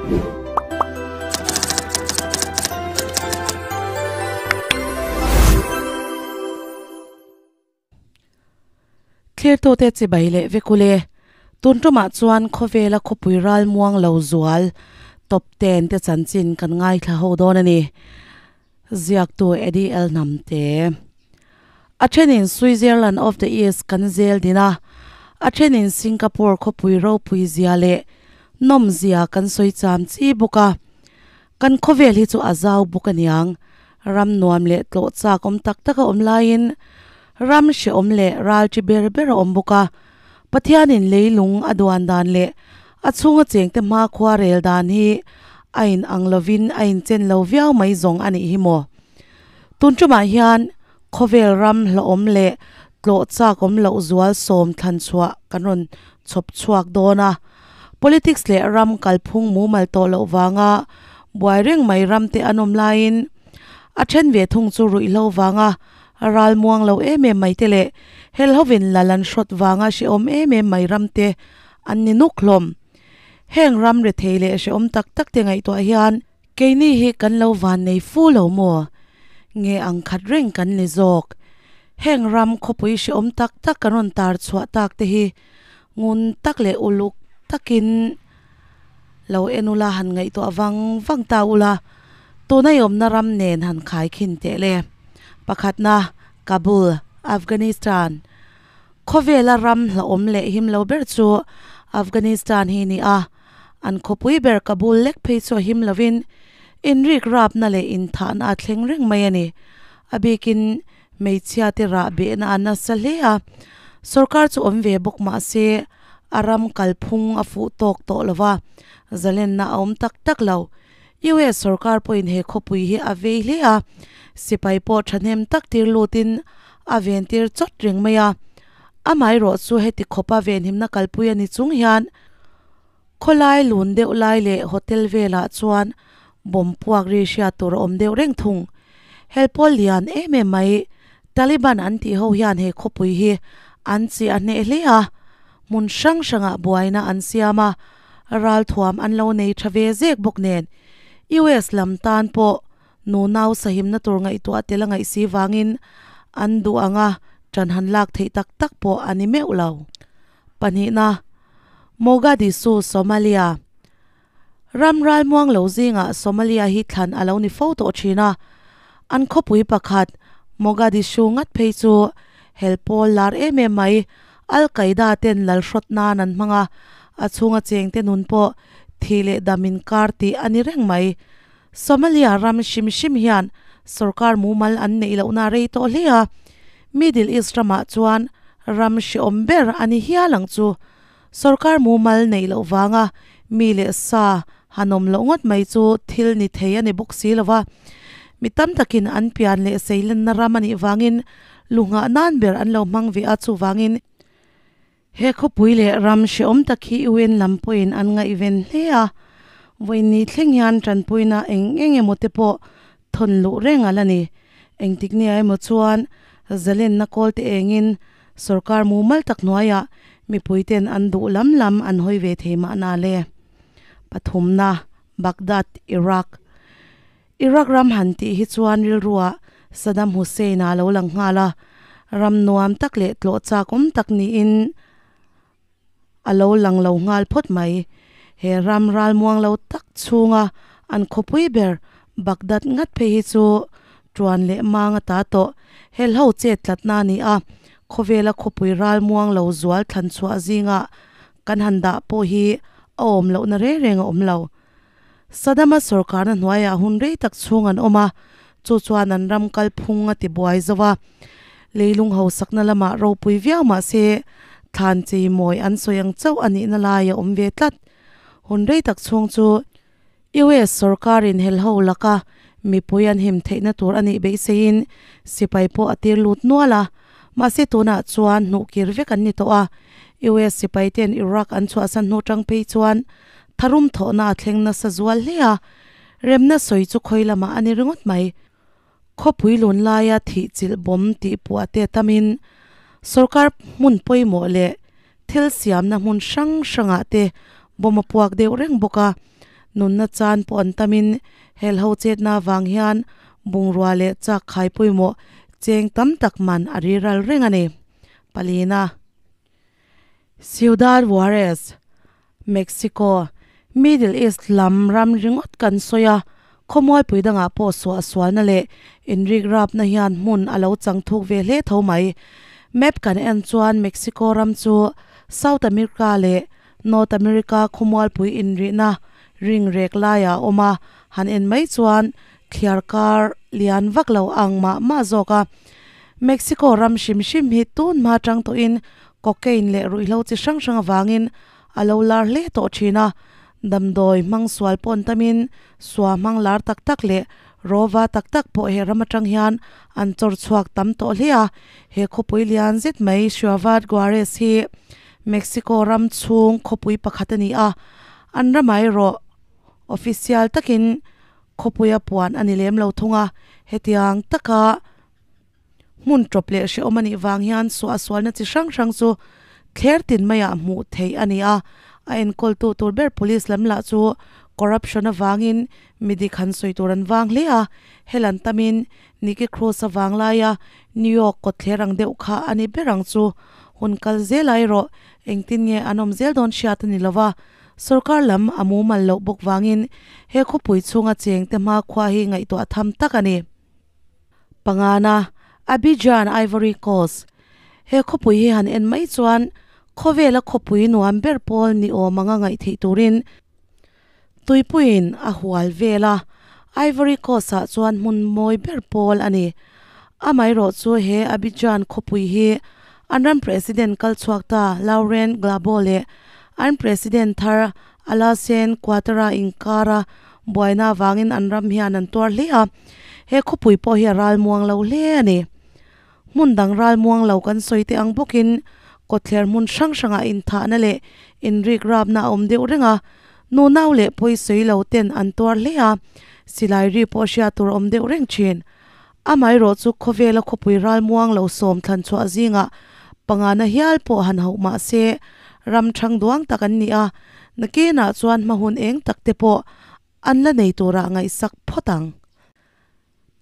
Thlirtute chibai leh vek ule. Tun tumah chuan khawvela khawpui ral muang lo zual top ten te chanchin kan ngaithla ho dawn a ni. Ziaktu Eddie L Hnamte. A thenin Switzerland of the East kan zel din a, a thenin Singapore khawpui ropui zia leh nawm zia kan sawi cham chi bawk a. Kan khawvel hi chu a zau bawk aniang. Ram nuam leh tlawh chak awm tak tak a awm laiin ram hrehawm leh ral chi ber ber a awm bawk a. Pathianin leilung a duan dan leh a chhunga chengte hmakhua rel dan hi a in ang lovin a inchen lo viau mai zawng a nih hi maw. Tun tumah hian khawvel ram hlauhawm leh tlawh chak awm loh zual sawm thlan chhuah kan rawn chhawp chhuak dawn a. Politics leh ram kalphung mumal tawh loh vanga buai reng mai ram te an awm laiin a then ve thung chu ruihhlo vanga ral muang lo em em mai te leh helhovin lal an hrawt vanga hrehawm em em mai ram te an ni nuk hlawm. Heng ram rethei leh hrehawm tak tak te ngaihtuah hian Keini hi kan lo van nei fu lo maw? Nge ang khat reng kan ni zawk? Heng ram khawpui hrehawm tak tak kan rawn tar chhuah tak te hi ngun tak leh uluk takin lo en ula han ngaihtuah vang vang ta ula, tuna i awmna ram nen han khai khin teh le. Pakhatna, Kabul, Afghanistan. Khawvela ram hlauhawm leh him lo ber chu Afghanistan hi ni a. An khawpui ber Kabul lek phei chu a him lovin inrik rapna leh inthahna a thleng reng mai a ni. A bikin hmeichhia te rah behna a nasa hle a, sorkar chu awm ve bawk mah se a ram kalphung a fuh tawk tawh lo va, zalenna a awm tak tak lo. US sorkar pawhin he khawpui hi a vei hle a, sipai pawh thahnem tak tir lutin a ventir chawt reng mai a. Amaherawh chu heti khawpa venhimna kalpui a ni chung hian khawlai lun deuh lai leh hotel velah chuan bomb puak ri hriat tur a awm deuh reng thung. Helpawl lian em em mai Taliban an tih ho hian he khawpui hi an chi a hneh hle a, hmun hrang hrangah buaina an siam a, ralthuam an lo nei tha ve zek bawk nen US lam tan pawh Nunau sahimna tur ngaihtuah tel a ngaih si vangin an duh anga ṭan han lak theih tak tak pawh a ni meuh lo. Pahnihna, Mogadishu, Somalia. Ram ralmuang lo zingah Somalia hi thlan a lo ni fo tawh ṭhin a. An khawpui pakhat, Mogadishu ngat phei chu hel pawl lar em em mai, Al-Qaeda ten lalhrawt nan an hmang a, a chhunga chengte nun pawh thih leh dam inkar tih a ni reng mai. Somalia ram hrim hrim hian sorkar mumal an neih lohna rei tawh hle a, Middle East ramah chuan ram hrehawm ber a ni hial ang chu. Sorkar mumal neih loh vanga mi leh sa han awm loh ngawt mai chu thil ni thei a ni bawk si lo va, mi tam takin an pian leh seilenna ram a nih vangin lu nghah nan ber an lo hmang ve a, chuvangin He khawpui leh ram hrehawm tak hi UN lam pawhin an ngaihven hle a, vawiin thleng hian tanpuina eng eng emaw te pawh thawn luh reng a la ni. Engtik nia emaw chuan zalenna kawl te engin sorkar mumal tak hnuaiah mipuiten an duh lam lam an hawi ve thei mahna le. Pathumna, Baghdad, Iraq. Iraq ram han tih hi chuan rilruah Saddam Hussein-a lo lang nghal a, ram nuam tak leh tlawh chak awm tak niin a lo lang lo nghal phawt mai. He ram ralmuang lo tak chhunga an khawpui ber Baghdad ngat phei hi chu tuan leh mang a ta tawh. Helho chet tlatna a ni a, khawvela khawpui ralmuang lo zual thlan chhuah zingah kan han dah pawh hi a awm lohna reng reng a awm lo. Saddam-a sorkarna hnuaiah hun rei tak chhung an awm a, chu chuan an ram kalphung a ti buai zo a. Leilung hausakna lamah ropui viau mah se, thlan chei mawi an sawi ang chauh a nihna lai a awm ve tlat. Hun rei tak chhung chu US sorkarin helho laka mipui an him theihna tur a nih beiseiin sipai pawh a tir lut nual a, mahse tunah chuan hnuhkir vek an ni tawh a. US sipaiten Iraq an chhuahsan hnu tang phei chuan Tharum thawhna a thleng nasa zual hle a, remna sawi chu khawi lamah a ni ringawt mai. Khawpui lun laia thih chilh bawm tih puah te tamin sorkar hmun pawimawh leh thil siamna hmun hrang hrangah te bawm a puak deuh reng bawk a. Nunna chan pawh an tamin helho chetna vang hian bungrua leh chak khai pawimawh cheng tam tak man a riral reng a ni. Palina. Ciudad Juarez, Mexico, Middle East lam ram ringawt kan sawi a, khawmualpui dangah pawh suahsualna leh inrikrapna hian hmun a lo chang thuk ve hle tho mai. Map kan en chuan Mexico ram chu South America leh North America khawmualpui inrihna ring rek laiah a awm a, han en mai chuan thliar kar lian vak lo ang mah mah zawk a. Mexico ram hrim hrim hi tun hma tang tawhin cocaine leh ruihhlo chi hrang hrang avangin a lo lar hle tawh thin a, damdawi hmang sual pawh an tamin sua hmang lar tak tak leh rawva tak tak pawh he ram atang hian an chawr chhuak tam tawh hle a. He khawpui lian zet mai Ciudad Juarez hi Mexico ram chhung khawpui pakhat a ni a, an ramah erawh official takin khawpuia puan a ni lem lo thung a, hetiang taka hmun tawp leh hrehawm a nih vang hian suahsualna chi hrang hrang chu thler tin maiah hmuh theih a ni a, a enkawltu tur ber police lam lah chu corruption avangin mi dik han sawi tur an vang hle a, helan tamin Nicky Cruz avang laia New York kawtthler ang deuh kha a ni ber ang chu. Hun kal zel a erawh engtin nge an awm zel dawn hriat a ni lo va, Sorkar lam a mumal loh bawk vangin he khawpui chhunga chengte hmakhua hi ngaihtuah tham tak a ni. Pangana, Abidjan, Ivory Coast. He khawpui hi han en mai chuan khawvela khawpui nuam ber pawl ni awm anga ngaih theih turin tuipuiin a hual vel a, Ivory Coast-ah chuan hmun mawi ber pawl a ni. Amaherawh chu he Abidjan khawpui hi an ram President kal chhuak ta Laurent Gbagbo leh an President thar Alassane Ouattara inkara buaina avangin an ram hian an tuar hle a, he khawpui pawh hi a ralmuang lo hle a ni. Hmun dang ralmuang lo kan sawi teh ang bawkin kawtthler hmun hrang hrangah inthahna leh inrikrapna a awm deuh reng a, nunau leh pawi sawi lo ten an tuar hle a, silai ri pawh hriat tur a awm deuh reng thin. Amaherawh chu khawvela khawpui ralmuang lo sawm thlan chhuah zingah pangana hial pawh han hauh mah se ram thang duang tak an ni a, nakinah chuan hma hun eng tak te pawh an la nei turah ngaihsak phawt ang.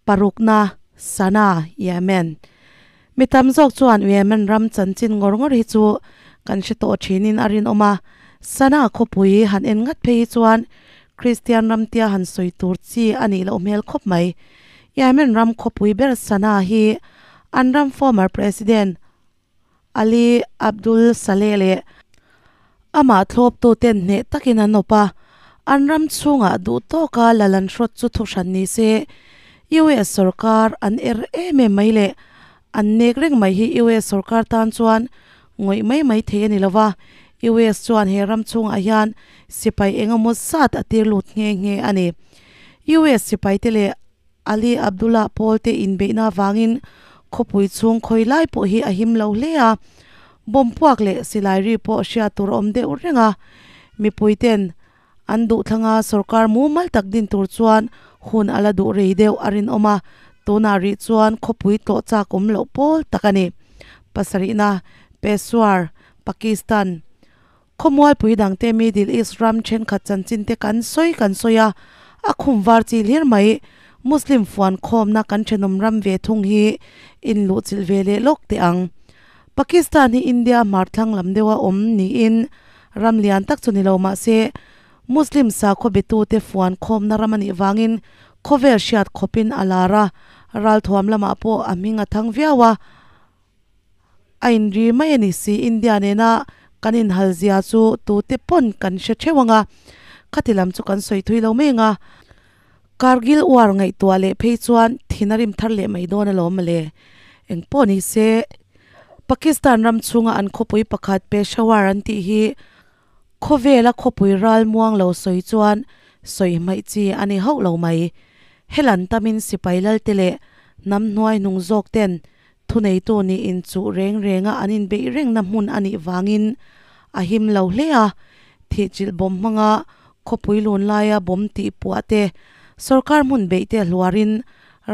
Parukna, Sana, Yemen. Mi tam zawk chuan Yemen ram chanchin ngawr ngawr hi chu kan hre tawh thinin a rinawm a, Sana khawpui han en ngat phei hi chuan Kristian ram tia han sawi tur chi a nih loh hmel khawp mai. Yemen ram khawpui ber Sanaa hi an ram former President Ali Abdul Saleh leh amah thlawptuten hneh takin an awp a, an ram chhungah duh tawka lal an hrawt chu thuhran ni se US sorkar an er em em mai leh an nek reng mai hi US sorkar tan chuan ngawih mai mai thei a ni lo va, US chuan he ram chhungah hian sipai eng emaw zat a tir lut nghe nghe a ni. US sipaite leh Ali Abdullah pawl te inbeihna avangin khawpui chhung khawi lai pawh hi a him lo hle a, bomb puak leh silai ri pawh hriat tur a awm deuh reng a, mipui ten An duhthlanga sorkar mumal tak din tur chuan hun a la duh rei deuh a rinawm a, tunah rih chuan khawpui tlawh chak awm loh pawl tak a ni. Pasarihna, Peshawar, Pakistan. Khawmualpui dangte Middle East ram thenkhat chanchin te kan sawi kan sawi a, a khum var chi hlir mai. Muslim fuan khawmna kan thenawm ram ve thung hi inluhchilh ve leh lawk teh ang. Pakistan hi India hmarthlang lam deuha awm niin ram lian tak chu ni lo mah se Muslim sakhaw betute fuan khawmna ram a nih vangin khawvel hriat khawpin a lar a, ralthuam lamah pawh a hming a thang viau a, a inri mai a ni si. India nena kan inhal zia chu tute pawn kan hre theuh ang a, khati lam chu kan sawi thui lo mai ang a. Kargil war ngaihtuah leh phei chuan thin a rim thar leh mai dawn alawm mawle. Engpawh ni se, Pakistan ram chhunga an khawpui pakhat Peshawar an tih hi khawvela khawpui ral muang lo sawi chuan sawi hmaih chi a ni hauh lo mai. Helan tamin sipai lalte leh hnam hnuai hnung zawk ten thuneitu nih inchuh reng renga an inbeih rengna hmun a nih vangin a him lo hle a, thihchilh bawm hmanga khawpui lun laia bawm tih puah te, sorkar hmun beih te hluarin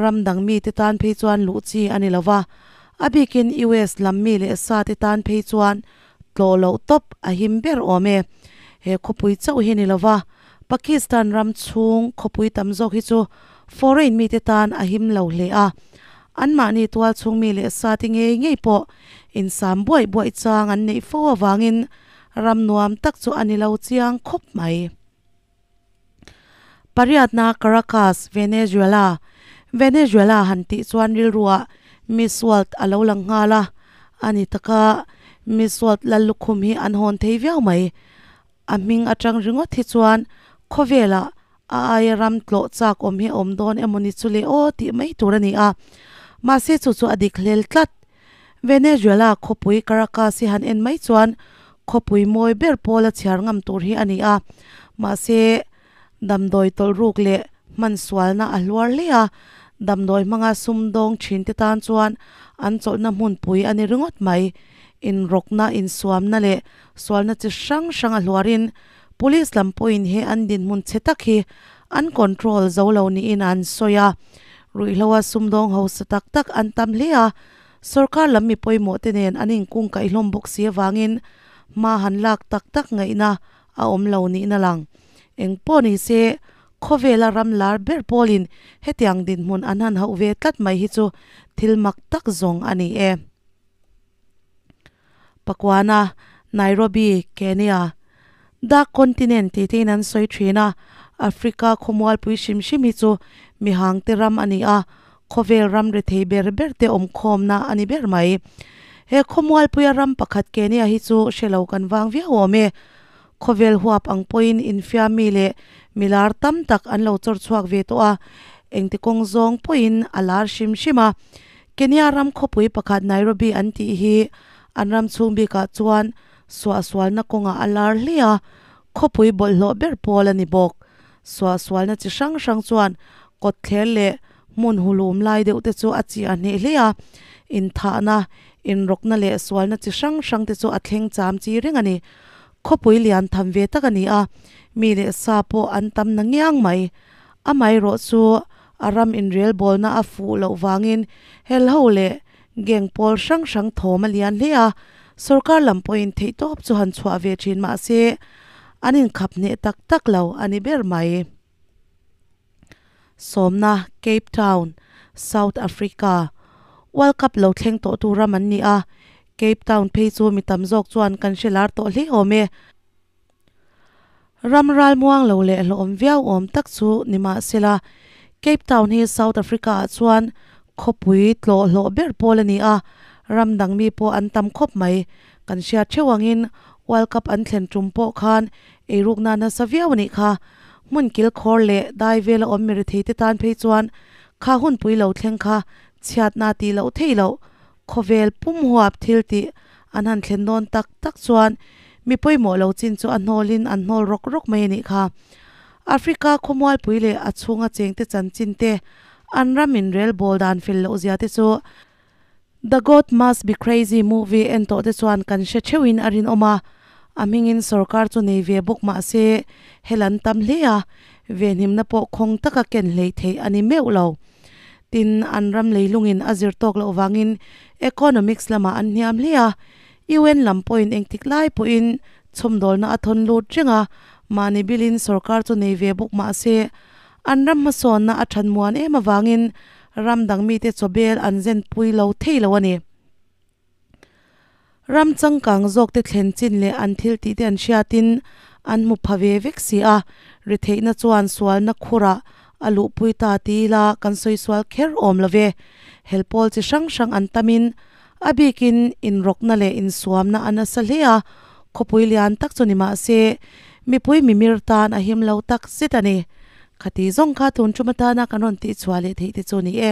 ram dang mite tan phei chuan luh chi a ni lo va, a bikin US lam mi leh sa te tan phei chuan tlawh loh tawp a him ber awm e. He khawpui chauh hi ni lo va. Pakistan ram chhung khawpui tam zawk hi chu foreign mite tan a him lo hle a, anmahni tual chhung mi leh sa te ngei ngei pawh insam buaih buaih chang an neih fo avangin ram nuam tak chu a ni lo chiang khawp mai. Pariatna Caracas, Venezuela Venezuela han tih chuan rilruah Miss World a lo lang nghal a, a ni taka Miss World lal lukhum hi an hawn thei viau mai. A hming atang ringawt hi chuan khawvelah a aia ram tlawh chak awm hi a awm dawn emaw ni chu le aw tih mai tur a ni a, mahse chu chu a dik hlel tlat. Venezuela khawpui Caracas hi han en mai chuan khawpui mawi ber pawla chhiar ngam tur hi a ni a, mahse damdawi tawlh ruk leh hman sualna a hluar hle a, damdawi hmanga sumdawng thinte tan chuan an chawlhna hmunpui a ni ringawt mai. Inrawkna, insuamna leh sualna chi hrang hrang a hluarin Police lam pawhin he an dinhmun chhe tak hi an control zo lo niin an sawi a. Ruihhloa sumdawng hausa tak tak an tam hle a, sorkar lam mi pawimawh te nen an inkungkaih hlawm bawk si avangin hma han lak tak tak ngaihna a awm lo niin a lang. Eng pawh ni se, khawvela ram lar ber pawlin hetiang dinhmun an han hauh ve tlat mai hi chu thil mak tak zawng a ni e. Pakuana, Nairobi, Kenya. Dark Continent tih te in an sawi thin a, Africa khawmualpui hrim hrim hi chu mihangte ram a ni a, khawvel ram rethei ber ber te awmkhawmna a ni ber mai. He khawmualpuia ram pakhat Kenya hi chu hre lo kan vang viau awm e. Khawvel huap ang pawhin infiammi leh milar tam tak an lo chawr chhuak ve tawh a, engti kawng zawng pawhin a lar hrim hrim a. Kenya ram khawpui pakhat Nairobi an tih hi an ram chhung bikah chuan suahsualna kawngah a lar hle a, khawpui bawlhhlawh ber pawl a ni bawk. Suahsualna chi hrang hrang chuan kawtthler leh hmun hulum lai deuh te chu a chi a hneh hle a, inthahna, inrawkna leh sualna chi hrang hrang te chu a thleng cham chi reng a ni. Khawpui lian tham ve tak a ni a, mi leh sa pawh an tam na ngiang mai. Amaherawh chu a ram inrelbawlna a fuh loh vangin helho leh gang pawl hrang hrang thawm a lian hle a, sorkar lam pawhin theihtawp chu han chhuah ve thin mah se an inkhap hneh tak tak lo a ni ber mai. Sawmna, Cape Town, South Africa, World Cup lo thleng tawh tu ram an ni a, Cape Town phei chu mi tam zawk chuan kan hre lar tawh hle awm e. Ram ralmuang lo leh hlawhawm viau awm tak chu ni mahsela, Cape Town hi South Africa ah chuan khawpui tlawh hlawh ber pawl a ni a, ram dang mi pawh an tam khawp mai. Kan hriat theuh angin World Cup an thlen tum pawh khan eirukna nasa viau a nih kha. Hmun kil khawr leh dai vela awm mirethei te tan phei chuan kha hunpui lo thleng kha chhiatna tih loh theih loh Khawvel pum huap thil tih an han thlen dawn tak tak chuan mi pawimawh lo chin chu a hnawlin an hnawl rawk rawk mai a nih kha. Africa khawmualpui leh a chhunga chengte chanchin te, an ram inrel bawl dan fel loh zia te chu The Goat Must Be Crazy movie en tawh te chuan kan hre theuhin a rinawm a, a hmingin sorkar chu nei ve bawk mah se hel an tam hle a, venhimna pawh khawng taka ken hleih theih a ni meuh lo. Tin, an ram leilungin a zir tawk loh vangin economics lamah an hniam hle a, UN lam pawhin engtik lai pawhin chhawmdawlna a thawn lut reng a, mahni bilin sorkar chu nei ve bawk mah se, an ram hmasawnna a than muan em avangin ram dang mite chawbel an zen pui lo thei lo a ni. Ram changkang zawkte thlen chin leh an thil tihte an hriatin an hmu pha ve vek si a, retheihna chuan sualna khurah a luhpui ta ti ila kan sawi sual kher awm lo ve. Hel pawl chi hrang hrang an tamin a bikin inrawkna leh insuamna a nasa hle a, khawpui lian tak chu ni mah se mipui mimir tan a him lo tak zet a ni. Khati zawng kha tun tum atana kan rawn tihchhuah leh theih te chu ni e.